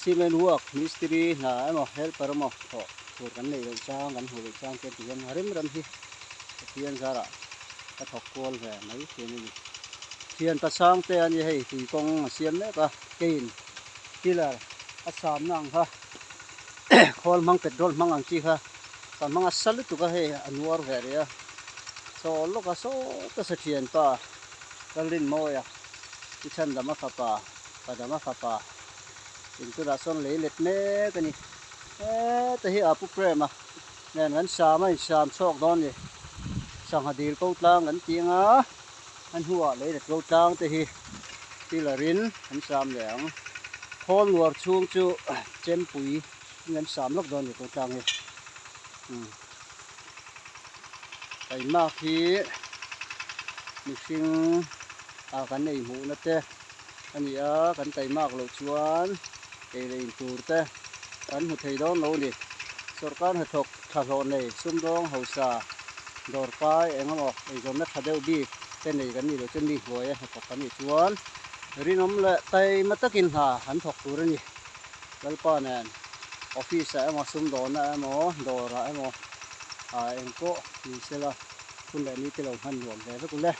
Cement work mistiri hna emaw helper emaw thawh tur kan neih loh chang kan hmuh loh chang te ti hian rem rem hi Pathian zarah ka thawk kual ve mai thin a ni. Thian pasang te a ni hei tui kawng a siam mek a kein pillar a samna ang kha khawl hmang petrol hmang ang chi kha ka hmang a sa lutuk a hei a nuar ve rih a saw lawk a saw ta sa thianpa Lalrinmawia i chhandam a fapa Padama fapa intunah sawn lei let mek a ni. Heta hi Apu Prema nen kan sam a insam chhuak dawn a ni. Sangha dil ko tlang kan ti anga a hnuah lei let ko tlang te hi pillar in an sam leh ang. Khawl nuar chhung chu chempui in an sam lawk dawn a ni ko tlang hi. Taimak hi mihring ah kan ei hmuhna te a ni a, kan taimak loh chuan ei leh in tur te kan hmu thei dawn lo a ni. Sawrkar hnathawk tha hlawh nei sumdawng hausa dawrkai eng emaw eizawnna tha deuh bik te nei kan nih loh chuan mi hnuaia hnathawk kan nih chuan rinawm leh taima takin hna an thawk tur a ni. Lalpa nen office ah emaw sumdawnna emaw dawrah emaw ah engpawh ni sela hun leh ni te lo hman nuam ve vek ule.